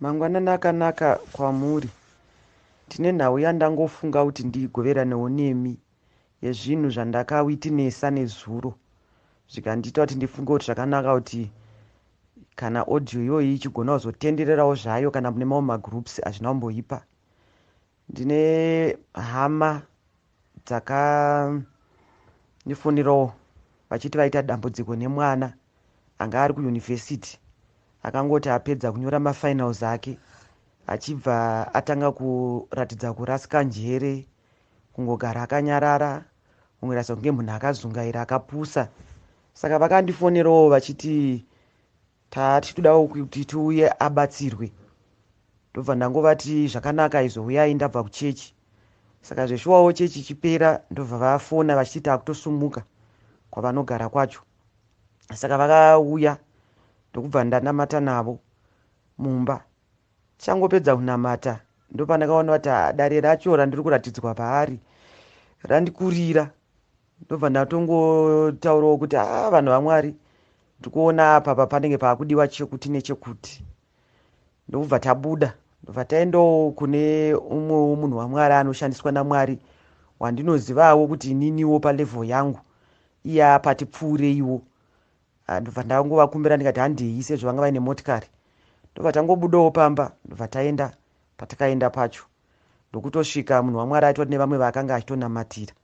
Mangwanani akanaka kwamuri. Ndine nhau yandangofunga kuti ndigoveranewo nemi yezvinhu zvandakawitinesa nezuro zvikandiita kuti ndifunge kuti zvakanaka kuti kana audio iyoyi ichigona kuzotendererawo zvayo kana mune mamwe magroups hazvina kumboipa. Ndine hama dzakandifonerawo vachiti vaita dambudziko nemwana anga ari kuyunivhesiti akangoti apedza kunyora mafinals ake achibva atanga kuratidza kurasika njere kungogara akanyarara kungoratidza kunge munhu akazungaira akapusa saka vakandifonerawo vachiti tatichitodawo kuti tiuye abatsirwe ndobva ndangovati zvakanaka izvo huyai ndabva kuchechi saka zveshuwawo chechi ichipera ndobva vafona vachiti takutosumuka kwavanogara kwacho saka vakauya ndokubva ndanamata navo mumba tichangopedza kunamata ndopandakaona kuti ah, dare racho randiri kuratidzwa paari randikurira ndobva ndatongotaurawo kuti a ah, vanhu vamwari ndikuona apa pa panenge paakudiwa chekuti nechekuti ndokubva tabuda ndobva taendawo kune umwewo munhu wamwari anoshandiswa namwari wandinozivawo kuti ininiwo palevel yangu iye apa tipfuureiwo Ah, ndobva ndangovakumbira ndikati handei sezvo vanga vaine motikari ndobva tangobudawo pamba ndobva taenda patakaenda pacho ndokutosvika munhu wamwari aitori nevamwe vaakanga achitonamatira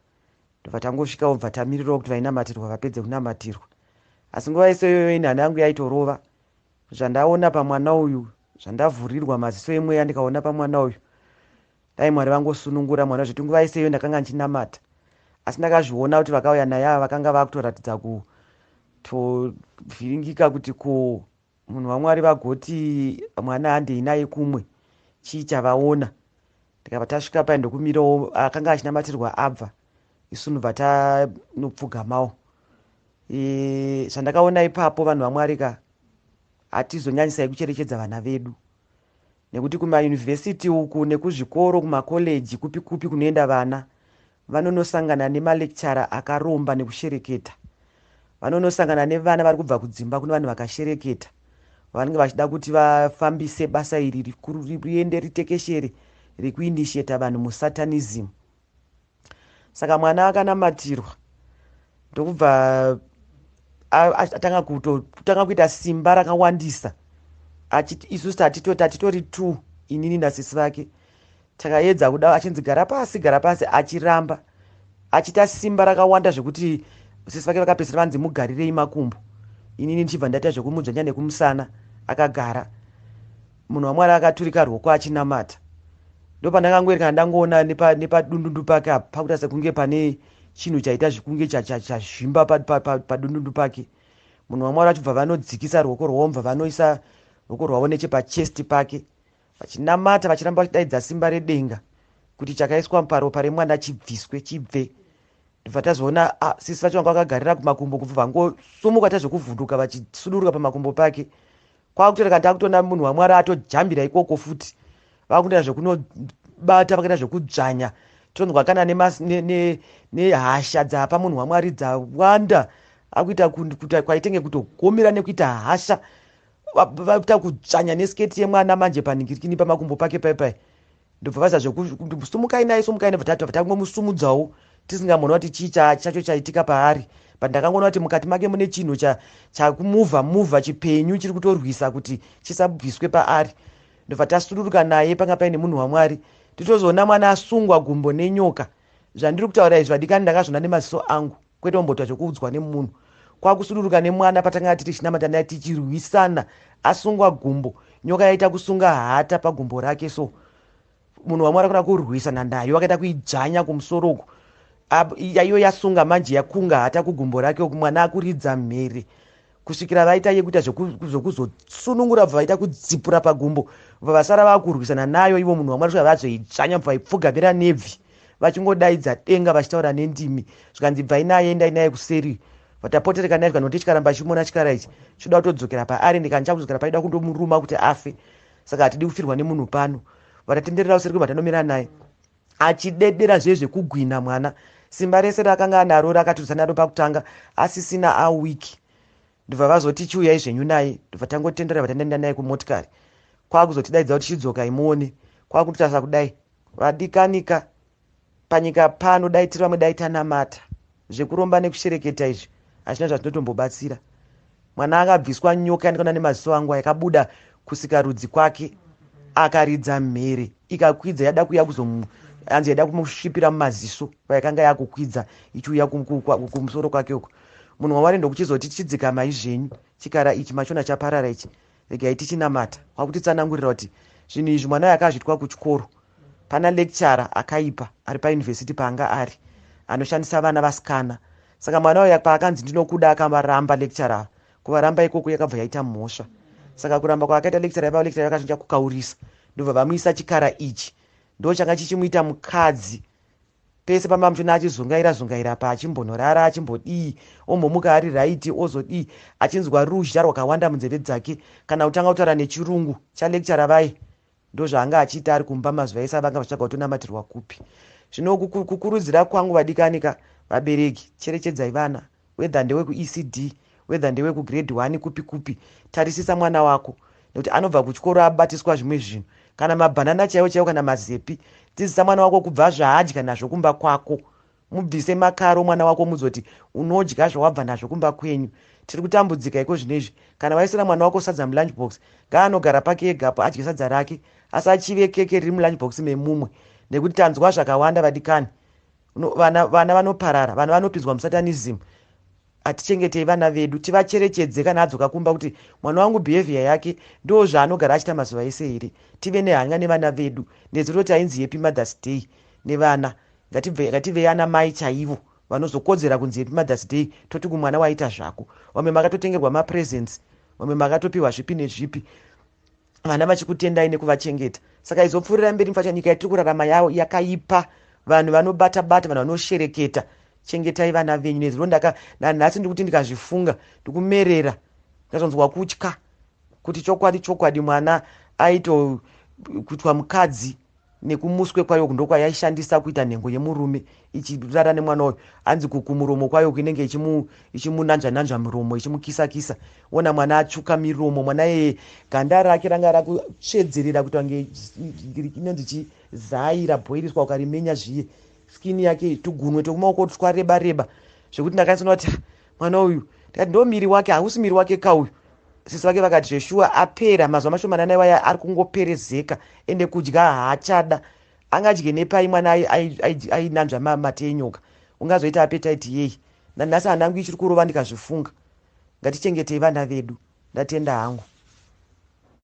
ndobva tangosvikawo bva tamirirawo kuti vainamatirwa vapedze kunamatirwa asi nguva yese iyoyo ini hana yangu yaitorova zvandaona pamwana uyu zvandavhurirwa maziso emweya ndikaona pamwana uyu dai mwari vangosunungura mwana zvekuti nguva yese iyo ndakanga ndichinamata asi ndakazviona kuti vakauya naye ava vakanga vakutoratidza kutovhiringika kuti ko munhu wamwari vagoti mwana handei naye kumwe chii chavaona ndikabva tasvika pai ndokumirawo akanga achinamatirwa abva isu ndobva tanopfugamawo e, zvandakaona ipapo vanhu vamwari ka hatizonyanyisai kucherechedza vana vedu nekuti kumayunivhesiti uku nekuzvikoro kumakoleji kupi kupi kunoenda vana vanonosangana nemalecturer akaromba nekushereketa vanonosangana nevana vari kubva kudzimba kune vanhu vakashereketa vanenge vachida kuti vafambise basa iri riende ritekeshere rekuinitiata vanhu musatanism saka mwana akanamatirwa ndokubva atanga kutanga kuita simba rakawandisa isusu tatitori two inini nasisi vake takaedza kuda achinzi gara pasi gara pasi achiramba achiita simba rakawanda zvekuti sisi vake vakapedzisira vanzi mugarirei makumbo inini ndichibva ndaita zvekumudzvanya nekumusana akagara munhu wamwari akaturika rwoko achinamata ndopandakangoerekana ndangoona nepadundundu pake apa pakuita sekunge pane chinhu chaita zvekunge chazvimba padundundu pake munhu wamwari vachibva vanodzikisa ruoko rwavo bva vanoisa ruoko rwavo nechepachest pake vachinamata vachiramba vachidaidza simba redenga kuti chakaiswa paropa remwana chibviswe chibve ndobva tazoona ah, sisi vacho vanga vakagarira kumakumbo kubva vangosumuka tazvekuvhunduka vachisuduruka pamakumbo pake kwakutoita takutoona munhu wamwari atojambira ikoko futi vakutoita zvekunobata vakaita zvekudzvanya tonzwa kana nehasha dzapa munhu wamwari dzawanda akuita kuita kwaitenge kutogomera nekuita hasha vaita kudzvanya nesketi yemwana manje panhingirikini pamakumbo pake paipai ndobva vaza zvekusumukai naye sumukai naye bva tangomusumudzawo tisingamboona kuti chii chacho chaitika paari but ndakangoona kuti mukati make mune chinhu chakumuvha muvha chipenyu chiri kutorwisa kuti chisabviswe paari ndobva tasuduruka naye panga paine munhu wamwari titozoona mwana asungwa gumbo nenyoka zvandiri kutaura izvi vadikani ndakazviona nemaziso angu kwete kumboita zvekuudzwa nemunhu kwakusuduruka nemwana patanga tiri chinamata naye tichirwisana asungwa gumbo nyoka yaita kusunga hata pagumbo rake so munhu wamwari akona kurwisana nayo akaita kuidzvanya kumusoro uku iyo yasunga manje yakunga hata kugumbo rake uku mwana akuridza mhere kusvikira vaita yekuita zvekuzosunungura bva vaita kudzipura pagumbo bva vasara vakurwisana nayo ivo munhu wamwari svika vazoidzvanya bva vaipfugamira nebvi vachingodaidza denga vachitaura nendimi zvikanzi bvai naye endai naye kuseri vatapotereka naye zvikanoti chikaramba chimona chikara ichi chinoda kutodzokera paari ndikani chakudzokera paida kundomuruma kuti afe saka hatidi kufirwa nemunhu pano vatatenderera kuseri kwematanomira naye achidedera zviye zvekugwina mwana simba rese raakanga anaro rakaturisa naro pakutanga asisina awiki ndobva vazoti chiuyai zvenyu naye ndobva tangotendera vatandaenda naye kumotikari Kwakuzotidaidza kuti chidzokai muone. Kwakutotarisa kudai. Vadikanika panyika pano dai tiri vamwe dai tanamata. Zvekuromba nekushereketa izvi hazvina zvazvinotombobatsira. Mwana akabviswa nyoka yandikaona nemaziso angu yakabuda kusikarudzi kwake akaridza mhere ikakwidza yada kuuya kuzomu hanzi yaida kumusvipira mumaziso payakanga yakukwidza ichiuya kumusoro kwake uko. Munhu waMwari ndokuchizoti chidzikamai zvenyu chikara ichi machona chaparara ichi regai tichinamata. Kwakutitsanangurira kuti zvinhu izvi mwana uyu akazviitwa kuchikoro pana lecturer akaipa ari pauniversity paanga ari anoshandisa vana vasikana. Saka mwana uyu paakanzi ndinokuda akavaramba lecturer ava. Kuvaramba ikoko yakabva yaita mhosva. Saka kuramba kwaakaita lecturer ivavo lecturer vakachinja kukaurisa ndobva vamuisa chikara ichi ndochanga chichimuita mukadzi. Pese pamba muchiona achizungaira zungaira apa achimbonorara achimbodii ombomuka ari right ozodii achinzwa ruzha rwakawanda munzeve dzake kana kutanga kutaura nechirungu chalecturer vaye ndozvaanga achiita ari kumba mazuva ese avanga vachitsvaga kutonamatirwa kupi. Zvino kukurudzira kwangu vadikani ka vabereki cherechedzai vana whether ndewekuECD whether ndewekugrade 1 kupi kupi tarisisa mwana wako nekuti anobva kuchikoro abatiswa zvimwe zvinhu kana mabhanana chaiwo chaiwo kana mazepi dzidzisa mwana wako kubva zvaadya nazvo kumba kwako mubvise makaro mwana wako muzoti unodya zvawabva nazvo kumba kwenyu. Tiri kutambudzika iko zvino izvi. Kana waisira mwana wako sadza mulunch box ngaanogara pake egapo adye sadza rake asachive keke riri mulunch box memumwe nekuti tanzwa zvakawanda vadikani. Vana vana vanoparara vana vanopinzwa musatanism. Hatichengetei vana vedu tivacherechedze kana adzoka kumba kuti mwana wangu behavior yake ndo zvaanogara achiita mazuva ese here. Tive nehanya nevana vedu. Nezuro tainzi happy Mother's Day nevana. Ngativei ana mai chaivo vanozokodzera kunzi happy Mother's Day toti kumwana waita zvako. Vamwe makatotengerwa mapresents vamwe makatopiwa zvipi nezvipi vana vachikutendai nekuvachengeta. Saka izopfuurira mberi mufacha nyika yatiri kurarama yavo yakaipa. Vanhu vanobata bata vanhu vanoshereketa. Chengetai vana venyu. Nezuro ndaka nanhasi ndikuti ndikazvifunga ndikumerera ndikazonzwa kutya kuti chokwadi chokwadi mwana aito kuitwa mukadzi nekumuswe kwayo ndokwayaishandisa kuita nhengo yemurume ichirara nemwana uyu. Hanzi kumuromo kwayo inenge ichimunanzva nanzva muromo ichimukisa kisa. Ona mwana atsvuka miromo mwana iyeye ganda rake ranga rakutsvedzerera kuita kunge inonzi chizai rabhoiriswa ukarimenya zviye. Skin yake tugunwe tokumaoko twareba reba zvekuti ndakanyatsoona kuti mwana uyu ndikati ndo miri wake hausi miri wake kauyu. Sisi vake vakati zveshuwa apera mazuva mashomanana iwaya ari kungoperezeka ende kudya haachada. Angadye nepai mwana ainanzva mate enyoka ungazoita appetite yei. Nanhasi hanangu ichiri kurova ndikazvifunga. Ngatichengetei vana vedu. Ndatenda hangu.